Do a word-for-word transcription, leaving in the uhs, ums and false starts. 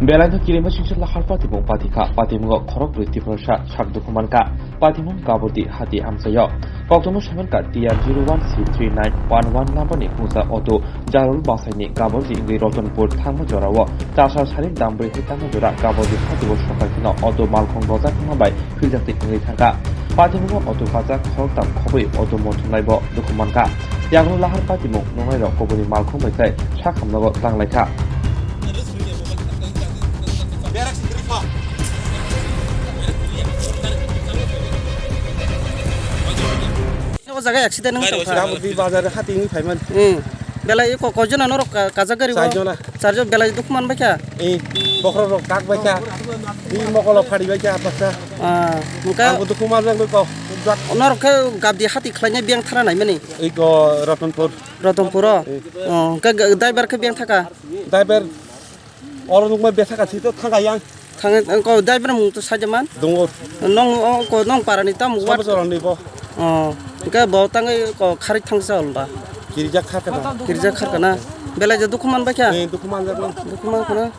Belaino kirima singsa lahar patimung patikha, patimungo khorok brwi Tiprasa sak dukhu mankha, patimung Gabordi hati amchaio. Koktwma saimankha T R zero one C three nine one one number ni pungsa auto Jarul basaini Gabordi wngwi Rotonpur thangma jorao chasar sari dambrwi hai tangma jora Gabordi hatio sokar kheno auto malkhung rojak thangma bai philjak twi wngwi thangkha. Patimungo auto bachak khoroktham khobwi auto mothumnaibo dukhu mankha. Yagulo lahar patimung nungnairok kubuni malkhung bai khlai sakhamnogo tanglaikha. O jaga accident wng tongkha. Gabordi bazar hati wngwi phaimani. Hmm. Belai ko-, koijona norok ka-, kajak gari o? Chaijona. Charjon belai dukhu man baikha? Eh, bokhorok rok kak baikha. Di mokolo phari baikha apasa. Ah, hwnkhe. Ang dukhu man jang ko. Norok khe gabdi hati khlainai beng thara naimani? Iko Ratanpur. Ratanpur o? Eh. Oh, hwnkhe ga-, driver khe beng thaka? Driver oro nukma besa ka sito thangka yang. Thang ko driver mung to sajaman? Dungo. Nong o ko nong parani tam wat. Sabo choroni bo. Oh, hwnkhe bo tangwi ko kharik thangsa olba. Kirijak kha kana. Kirijak kha kana. Belai je dukhu man baikha? Eh, dukhu man jak. Dukhu man khana.